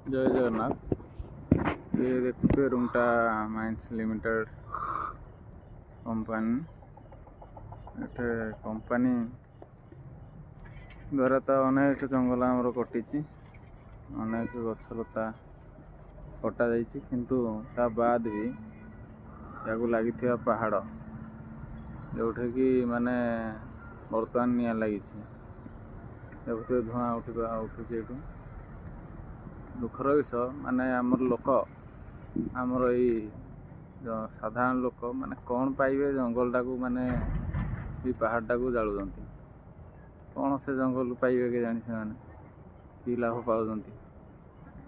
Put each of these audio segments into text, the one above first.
ଜୟ ଜଗନ୍ନାଥ। ଇଏ ଦେଖୁଥିବେ Rungta mines limited company. ଏଠି କମ୍ପାନୀ ଦ୍ୱାରା ତ ଅନେକ ଜଙ୍ଗଲ ଆମର କଟିଛି, ଅନେକ ଗଛଲତା କଟା ଯାଇଛି, କିନ୍ତୁ ତା ବାଦ ବି ଏହାକୁ ଲାଗିଥିବା ପାହାଡ଼, ଯେଉଁଠିକି ମାନେ ବର୍ତ୍ତମାନ ନିଆଁ ଲାଗିଛି, ଦେଖୁଥିବେ ଧୂଆଁ ଉଠୁଛି ଏଠୁ। ଦୁଃଖର ବିଷୟ, ମାନେ ଆମର ଲୋକ, ଆମର ଏଇ ସାଧାରଣ ଲୋକ ମାନେ କ'ଣ ପାଇବେ ଜଙ୍ଗଲଟାକୁ, ମାନେ ବି ପାହାଡ଼ଟାକୁ ଜାଳୁଛନ୍ତି? କ'ଣ ସେ ଜଙ୍ଗଲରୁ ପାଇବେ କେଜାଣି? ସେମାନେ କି ଲାଭ ପାଉଛନ୍ତି?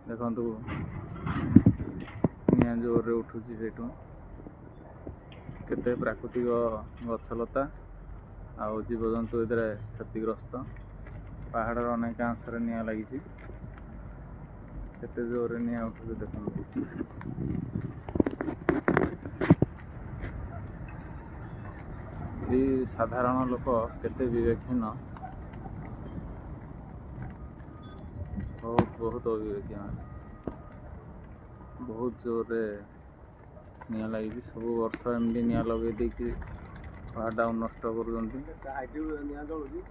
ଦେଖନ୍ତୁ, ନିଆଁ ଜୋରରେ ଉଠୁଛି ସେଇଠୁ। କେତେ ପ୍ରାକୃତିକ ଗଛଲତା ଆଉ ଜୀବଜନ୍ତୁ ଏଥିରେ କ୍ଷତିଗ୍ରସ୍ତ। ପାହାଡ଼ର ଅନେକାଂଶରେ ନିଆଁ ଲାଗିଛି। କେତେ ଜୋରରେ ନିଆଁ ଉଠୁଛି ଦେଖନ୍ତୁ। ଏଇ ସାଧାରଣ ଲୋକ କେତେ ବିବେକହୀନ, ବହୁତ ବହୁତ ଅବିବେକୀ ମାନେ। ବହୁତ ଜୋରରେ ନିଆଁ ଲାଗିଛି। ସବୁ ବର୍ଷ ଏମିତି ନିଆଁ ଲଗେଇ ଦେଇକି ପାହାଡ଼ଟାକୁ ନଷ୍ଟ କରୁଛନ୍ତି। ନିଆଁ ଜଳୁଛି।